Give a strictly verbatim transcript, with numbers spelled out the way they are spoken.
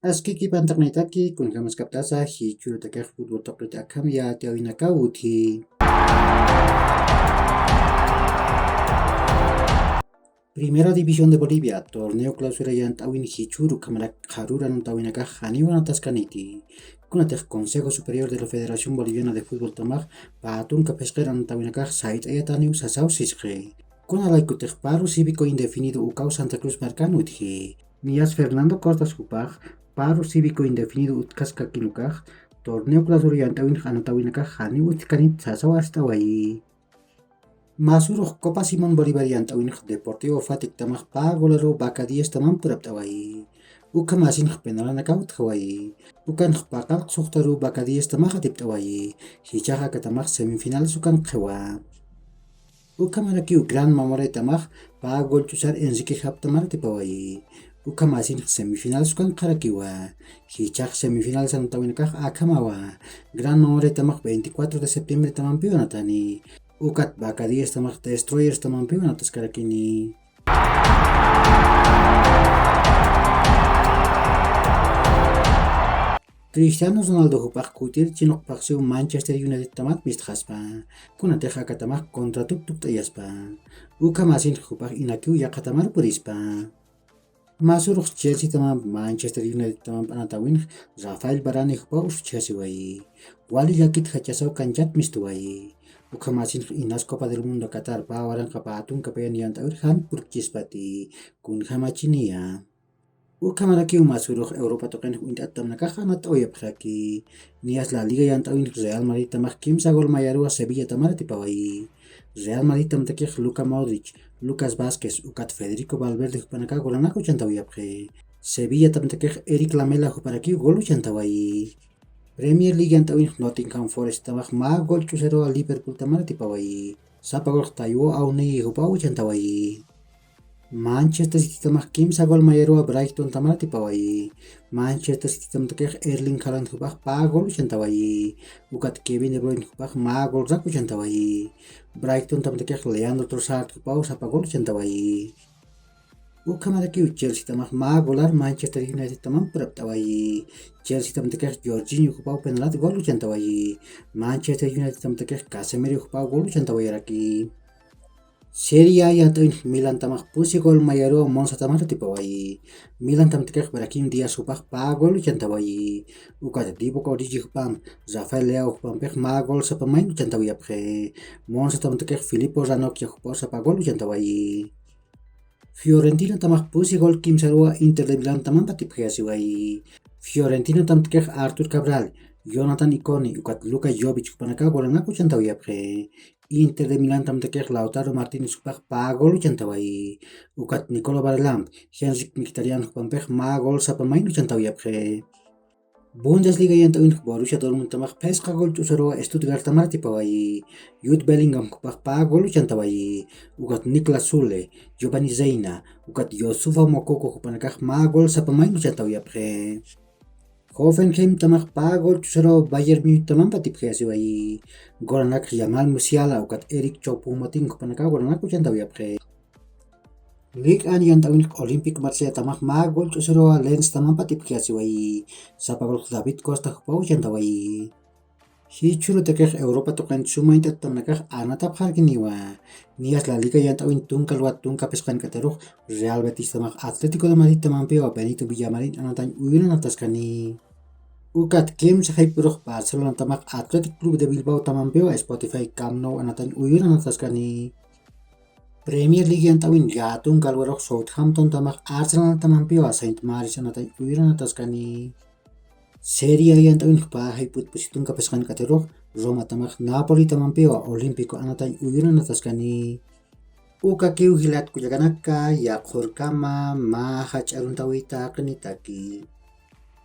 Askiki pantaqnitaki, kunjamaskaptasa jichhürutakix fútbol tuqit akham yatiyäwinakaw utji. Primera División de Bolivia, torneo clausura yant'äwin jichhüru ukhamarak qharür anotawinakax janiw anotaskaniti. Kunatix Consejo Superior de la Federación Boliviana de Fútbol tamax pä tunka phisqir anotawinakax sayt'ayataniw sasaw sisxi. Kunalaykutix paro cívico indefinido ukaw Santa Cruz markan utji. Niyas Fernando Costas jupax paro cívico indefinido utjkaskakin ukax torneo clausura yant'äwinx anotawinakax janiw utjkanit sasaw arst'awayi. Mä surux Copa Simón Bolívar yant'äwinx Deportivo Fatec tamax pä golaruw Vaca Diez tamamp purapt'awayi. Ukhamäsinx penalanakaw utjawayi. Ukanx paqallq suxtaruw Vaca Diez tamax atipt'awayi. Jichhax aka tamax semifinales ukankxiwa. Ukhamarakiw Gran Mamoré tamax pä gol ch'usar Enrique Jap tamar atipawayi. Ukhamäsinx semifinales ukankxarakiwa. Jichhax semifinales anotawinakax akhamawa. Gran Mamoré tamax veinticuatro de septiembre tamampiw anotani. Ukat Vaca Diez tamax Destroyers tamampiw anotaskarakini. Cristiano Ronaldo jupax kutir chinuqphaxsiw Manchester United tamat mistxaspa. Kunatix aka tamax contratup tukt'ayaspa. Ukhamäsinx jupax inakiw yaqha tamar purispa. Mä surux Chelsea tamamp Manchester United tamamp anotawinx Rafael Varane jupaw usuchjasiwayi. Wali llakit jachasaw kanchat mistuwayi. Ukhamäsinx inas Copa del Mundo Qatar pä waranqa pä tunka payan yant'äwir jan purkchispati. Kunjamachiniya. Ukhamarakiw mä surux Europa tuqinx uñt'attamnakax anotawayapxaraki. Niyas La Liga yant'äwinx Real Madrid tamax kimsa gol mayaruwa Sevilla tamar atipawayi. Real Madrid tamtakix Luka Modric, Lucas Vázquez ukat Federico Valverde jupanakax golanak uchantawayapxi. Sevilla tamtakix Eric Lamela juparakiw gol uchantawayi. Premier League yant'äwinx Nottingham Forest tamax mä gol ch'usaruwa Liverpool tamar atipawayi. Sapa golx Taiwo Awoniyi jupaw uchantawayi. Manchester City tamax kimsa gol mayaruwa Brighton tamar atipawayi. Manchester City tamtakix Erling Haaland jupax pä gol uchantawayi. Ukat Kevin De Bruyne jupax mä golrak uchantawayi. Brighton tamtakix Leandro Trossard jupaw sapa gol uchantawayi. Ukhamarakiw Chelsea tamax mä golar Manchester United tamamp purapt'awayi. Chelsea tamtakix Jorginho jupaw penalat gol uchantawayi. Manchester United tamtakix Casemiro jupaw gol uchantawayaraki. Serie A yant'äwinx Milan tamax pusi gol mayaruwa Monza tamar atipawayi. Milan tamtakix Brahim Díaz jupax pä gol uchantawayi. Ukat Divock Origi jupamp Rafael Leao jupampix mä gol sapa mayn uchantawayapxi. Monza tamtakix Filippo Ranocchia jupaw sapa gol uchantawayi. Fiorentina tamax pusi gol kimsaruwa Inter de Milán tamamp atipxayasiwayi. Fiorentina tamtakix Artur Cabral, Jonathan Ikone ukat Luka Jovic jupanakax golanak uchantawayapxi. Inter de Milán tamtakix Lautaro Martínez jupax pä gol uchantawayi. Ukat Nicolo Varlamp, Henrikh Mkhitaryan jupampix mä gol sapa mayn uchantawayapxi. Bundesliga yant'äwinx Borussia Dortmund tamax phisqa gol ch'usaruwa Stuttgart tamar atipawayi. Jude Bellingham jupax pä gol uchantawayi. Ukat Niklas Süle, Giovanni Reina ukat Youssoufa Moukoko jupanakax mä gol sapa mayn uchantawayapxi. Hoffenheim tamax pä gol ch'usaruwa Bayern Munich tamamp atipxayasiwayi. Golanakx Jamal Musiala ukat Eric Choupo-Moting jupanakax golanak uchantawayapxi. Liga yant'äwinx Olympique Marsella tamax mä gol ch'usaruwa Lens tamamp atipxayasiwayi. Sapa golx David Costa jupaw uchantawayi. Jichhürutakix Europa tuqin suma uñt'attamnakax anotapxarkiniwa. Niyas La Liga yant'äwin tunka lugar tunka phisqank'atirux Real Betis tamax Atlético de Madrid tamampiwa Benito Villamarín anotañ uyuran anotaskani. Ukat kimsa jayp'urux Barcelona tamax Athletic Club de Bilbao tamampiwa Spotify Camp Nou anotañ uyuran anotaskani. Premier League yant'äwin llätunka lugarux Southampton tamax Arsenal tamampiwa Saint Mary's anotañ uyuran anotaskani. Serie A yant'äwin jupa jayp'ut pusi tunka phisqank'atirux Roma tamax Napoli tamampiwa Olímpico anotañ uyuran anotaskani. Ukakiw jilat kullakanaka, yaqhurkama mä jach'a aruntäwi taqinitaki.